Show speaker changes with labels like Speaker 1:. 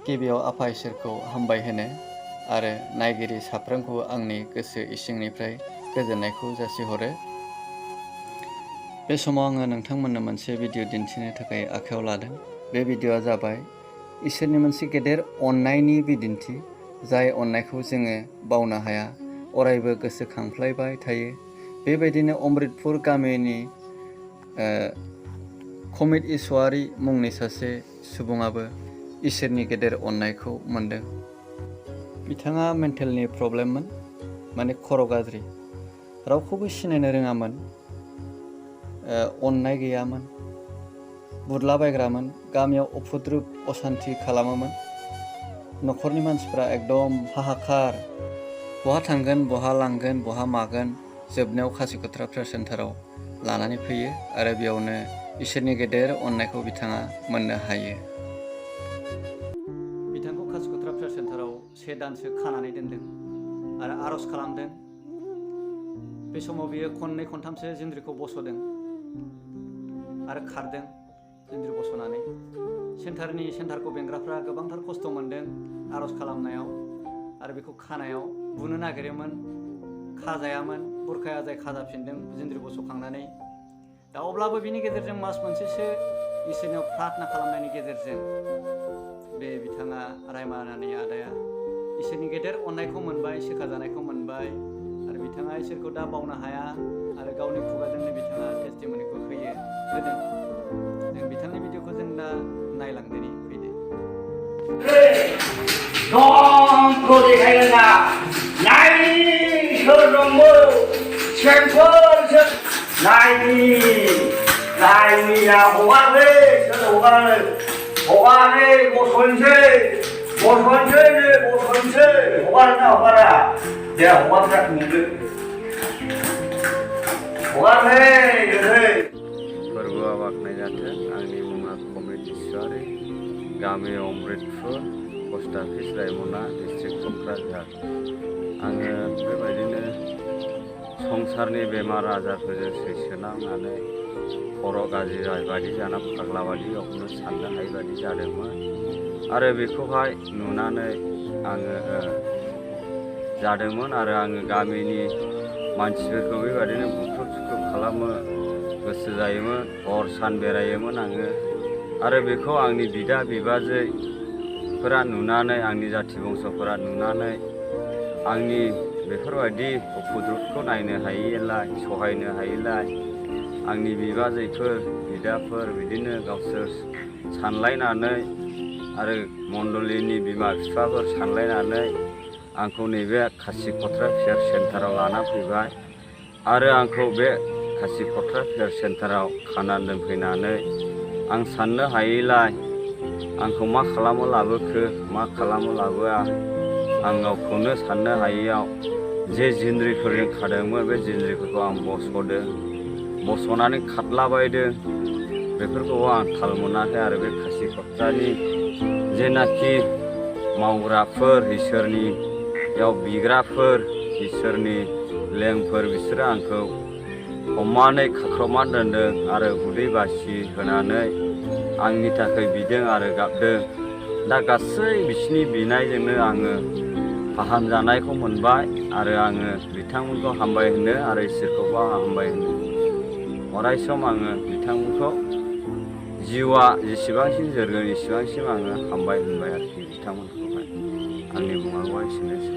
Speaker 1: गिबियाव आफा इसोरखौ हामबाय होनो आरो नायगिरि साफ्रोमखौबो आंनि गोसो इसिंनिफ्राय गोजोननायखौ जासिहरो। बे समाव आङो नोंथांमोननो मोनसे भिडिअ दिन्थिनो थाखाय आखायाव लादों। बे भिडिअआ जाबाय इसोरनि मोनसे गेदेर अननायनि बिदिन्थि, जाय अननायखौ जोङो बावनो हाया, अरायबो गोसोखांफ्लायबाय थायो। बेबायदिनो अमृतपुर गामिनि कमित इसवारी मुंनि सासे सुबुङाबो इसोरनि गेदेर अननायखौ मोनदों। बिथाङा मेन्टेलनि प्रब्लेममोन, माने खर' गाज्रि, रावखौबो सिनायनो रोङामोन, अननाय गैयामोन, बुदलाबायग्रामोन, गामियाव उपद्रुब असान्ति खालामोमोन। न'खरनि मानसिफ्रा एकदम हाहाकार, बहा थांगोन, बहा लांगोन, बहा मागोन, जोबनायाव खासिक'त्रा प्रेयार सेन्टाराव लानानै फैयो आरो बेयावनो इसोरनि गेदेर अननायखौ बिथाङा मोननो हायो। बिथांखौ खासिक'त्रा प्रेयार सेन्टाराव 1 दानसो खानानै दोनदों आरो आर'ज खालामदों। बे समाव बियो खननै खनथामसो जिन्द्रिखौ बस'दों आरो खारदों। जिन्द्रि बस'नानै सेन्टारखौ बेंग्राफ्रा गोबांथार खस्थ' मोनदों आर'ज खालामनायाव आरो बेखौ खानायाव बुनो नागिरोमोन, खाजायामोन, बुरखाय आजाय खाजाफिनदों जिन्द्रि बस'खांनानै। दा अब्लाबो बिनि गेजेरजों मास मोनसेसो इसोरनियाव प्रार्थना खालामनायनि गेजेरजों बे बिथाङा रायमानानि आदाया इसोरनि गेदेर अननायखौ मोनबाय, सोखाजानायखौ मोनबाय आरो बिथाङा इसोरखौ दा बावनो हाया आरो गावनि खुगाजोंनो बिथाङा टेस्टिमनिखौ होदों। जों बिथांनि भिडिअखौ जों दा नायलांदिनि, फैदो।
Speaker 2: दमखौ देखायना नायनि सोर दंबो सेंफोरसो नायनिया हगारदे सोर हगारदे बस'नोसै हगारना हगारा दे हगारग्रा नुदो हगारदे
Speaker 3: फोरबोआ बाख्नाय जाथों। आंनि मुङा कमित इसवारी, गामि अमृतपुर, पस्ट अफिस रायमना, डिस्ट्रिक्ट क'क्राझार। आङो बेबायदिनो संसारनि बेमार आजारफोरजों सैसोनांनानै खर' गाज्रि बायदि जाना फाग्ला बायदि गावखौनो साननो हायि बायदि जादोंमोन आरो बेखौहाय नुनानै आङो जादोंमोन आरो आङो गामिनि मानसिफोरखौ बेबायदिनो बुख्रुब सुख्रुब खालामो गोसो जायोमोन, हर सान बेरायोमोन आङो आरो बेखौ आंनि बिदा बिबाजैफोरा नुनानै, आंनि जाथि बंस'फोरा नुनानै आंनि बेफोरबायदि उपद्रबखौ नायनो हायैलाय, सहायनो हायैलाय आंनि बिबाजैफोर, बिदाफोर बिदिनो गावसोर सानलायनानै आरो मण्डलिनि बिमा बिफाफोर सानलायनानै आंखौ नैबे खासिक'त्रा प्रेयार सेन्टाराव लाना फैबाय आरो आंखौ बे खासिक'त्रा प्रेयार सेन्टाराव खानानै दोनफैनानै आं साननो हायैलाय आंखौ मा खालामो लाबोखो, मा खालामो लाबोआ, आं गावखौनो साननो हायैयाव जे जिन्द्रिफोरजों खादोंमोन बे जिन्द्रिफोरखौ आं बस'नानै खारलाबायदों। बेफोरखौ आं थाल मोनाखै आरो बे खासिक'त्रानि जेनाखि मावग्राफोर, इसोरनियाव बिग्राफोर, इसोरनि लेंफोर, बिसोरो आंखौ हमनानै खाख्रबनानै दोनदों आरो उदै बासि होनानै आंनि थाखाय बिदों आरो गाबदों। दा गासै बिसिनि बिनायजोंनो आङो फाहामजानायखौ मोनबाय आरो आङो बिथांमोनखौ हामबाय होनो आरो इसोरखौबो हामबाय होनो। अरायसम आङो बिथांमोनखौ जिउआ जेसेबांसिम जोरगोन एसेबांसिम आङो हामबाय होनबाय आरोखि बिथांमोनखौहाय। आंनि बुंनांगौआ एसेनोसै।